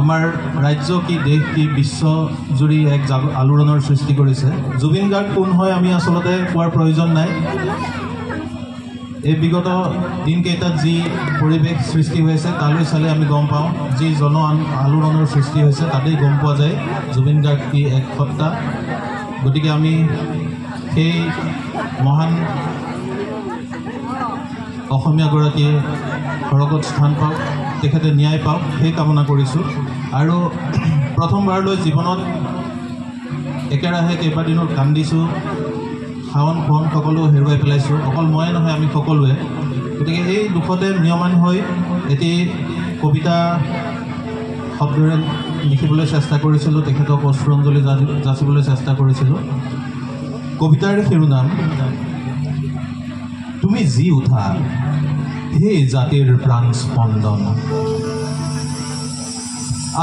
আমাৰ ৰাজ্য কি, দেশ কি, বিশ্বজুৰি এক আলোড়নৰ সৃষ্টি কৰিছে। জুবিন গাৰ্গ কোন হয় আমি আচলতে কোৱাৰ প্ৰয়োজন নাই। এই বিগত দিনকেইটাত যি পৰিৱেশ সৃষ্টি হৈছে তালৈ চালে আমি গম পাওঁ, যি জন আলোড়নৰ সৃষ্টি হৈছে তাতেই গম পোৱা যায় জুবিন গাৰ্গ কি এক সত্তা। গতিকে আমি সেই মহান অসমীয়াগৰাকীয়ে সৰগত স্থান পাওক, তেখেতে ন্যায় পাওক, সেই কামনা কৰিছোঁ। আৰু প্ৰথমবাৰলৈ জীৱনত একেৰাহে কেইবাদিনো কান্দিছোঁ, খাৱন খোৱন সকলো হেৰুৱাই পেলাইছোঁ, অকল ময়ে নহয় আমি সকলোৱে। গতিকে এই দুখতে ম্ৰিয়মান হৈ এটি কবিতা শব্দৰে লিখিবলৈ চেষ্টা কৰিছিলোঁ, তেখেতক অশ্ৰুঅঞ্জলি যাচিবলৈ চেষ্টা কৰিছিলোঁ। কবিতাৰ শিৰোনাম, তুমি জি উঠা হে জাতিৰ প্ৰাণ স্পন্দন।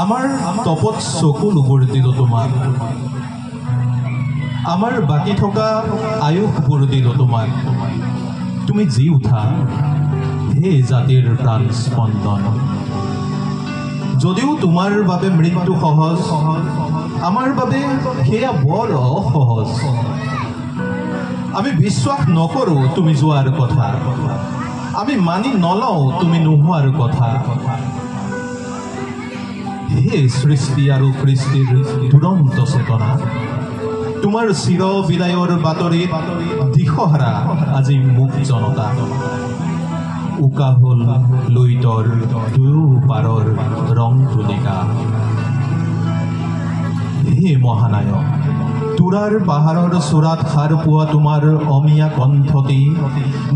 আমাৰ তপত চকুলোবোৰ দিলোঁ তোমাক, আমাৰ বাকী থকা আয়ুসবোৰ দিলোঁ তোমাক। তুমি জি উঠা হে জাতিৰ প্ৰাণ স্পন্দন। যদিও তোমাৰ বাবে মৃত্যু সহজ, আমাৰ বাবে সেয়া বৰ অসহজ। আমি বিশ্বাস নকৰোঁ তুমি যোৱাৰ কথা, আমি মানি নলওঁ তুমি নোহোৱাৰ কথা। হে সৃষ্টি আৰু কৃষ্টিৰ দুৰন্ত চেতনা, তোমাৰ চিৰ বিদায়ৰ বাতৰিত দিশহাৰা আজি মুক জনতা। উকা হ'ল লুইতৰ দুয়ো পাৰৰ ৰং তুলিকা। হে মহানায়ক, তুৰাৰ পাহাৰৰ চূড়াত সাৰ পোৱা তোমাৰ অমিয়া কণ্ঠটি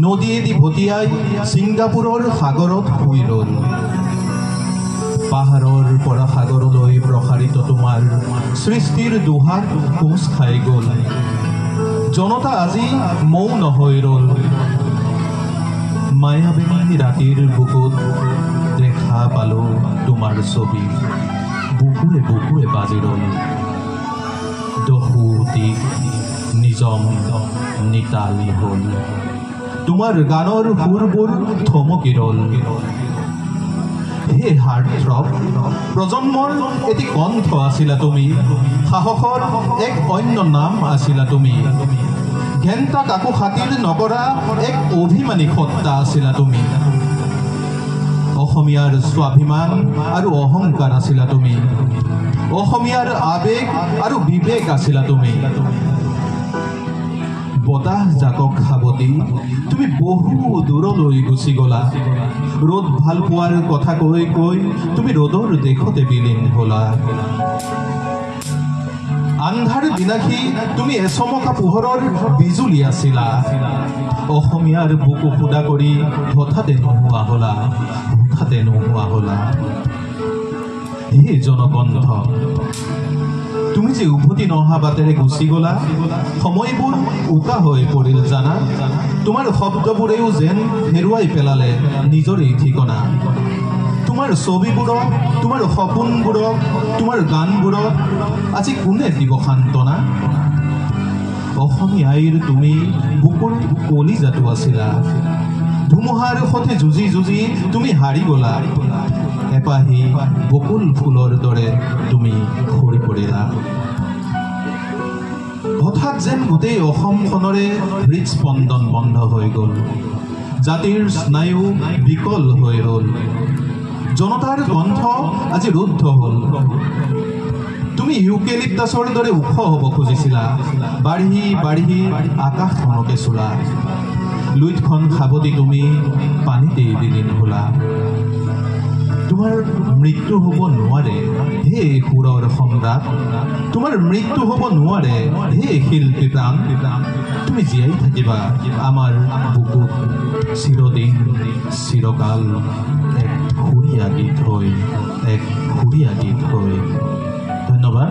নদীয়েদি ভটিয়াই ছিংগাপুৰৰ সাগৰত শুই ৰ'ল। পাহাৰৰ পৰা সাগৰলৈ প্ৰসাৰিত তোমাৰ সৃষ্টিৰ দুহাত কোঁচ খাই গ'ল। জনতা আজি মৌন হৈ ৰ'ল। মায়াবিনী ৰাতিৰ বুকুত দেখা পালোঁ তোমাৰ ছবি, বুকুৱে বুকুৱে বাজি ৰ'ল। দহো দিশ নিজম নিতাল হ'ল, তোমাৰ গানৰ সুৰবোৰ থমকি ৰ'ল। হে হাৰ্টথ্ৰব, প্ৰজন্মৰ এটি কণ্ঠ আছিলা তুমি, সাহসৰ এক অন্য নাম আছিলা তুমি, ঘেণ্টা কাকো খাতিৰ নকৰা এক অভিমানী সত্তা আছিলা তুমি, অসমীয়াৰ স্বাভিমান আৰু অহংকাৰ আছিলা তুমি, অসমীয়াৰ আৱেগ আৰু বিবেক আছিলা তুমি। বতাহ জাকক সাৱটি তুমি বহু দূৰলৈ গুচি গ'লা। ৰ'দ ভাল পোৱাৰ কথা কৈ কৈ তুমি ৰ'দৰ দেশতে বিলীন হ'লা। আন্ধাৰ বিনাশী তুমি এচমকা পোহৰৰ বিজুলী আছিলা। অসমীয়াৰ বুকু সুদা কৰি হঠাতে নোহোৱা হ'লা, হঠাতে নোহোৱা হ'লা। হে জনকণ্ঠ, তুমি যে উভতি নহা বাটেৰে গুচি গ'লা, সময়বোৰ উকা হৈ পৰিল জানা। তোমাৰ শব্দবোৰেও যেন হেৰুৱাই পেলালে নিজৰেই ঠিকনা। তোমাৰ ছবিবোৰক, তোমাৰ সপোনবোৰক, তোমাৰ গানবোৰক আজি কোনে দিব সান্তনা? অসমীয়া আইৰ তুমি বুকুৰ কলিজাটো আছিলা। ধুমুহাৰ সৈতে যুঁজি যুঁজি তুমি হাৰি গ'লা। এপাহি বকুল ফুলৰ দৰে তুমি সৰি পৰিলা। হঠাৎ যেন গোটেই অসমখনৰে হৃদস্পন্দন বন্ধ হৈ গ'ল। জাতিৰ স্নায়ু বিকল হৈ ৰ'ল। জনতাৰ কণ্ঠ আজি ৰুদ্ধ হ'ল। তুমি ইউকেলিপ্টাছৰ দৰে ওখ হ'ব খুজিছিলা, বাঢ়ি বাঢ়ি আকাশখনকে চোলা। লুইতখন সাৱটি তুমি পানীতেই বিলীন হ'লা। তোমাৰ মৃত্যু হ'ব নোৱাৰে হে সুৰৰ সম্ৰাট, তোমাৰ মৃত্যু হ'ব নোৱাৰে হে শিল্পী প্ৰাণ। তুমি জীয়াই থাকিবা আমাৰ বুকুত চিৰদিন চিৰকাল, এক সুৰীয়া গীত হৈ, এক সুৰীয়া গীত হৈ। ধন্যবাদ।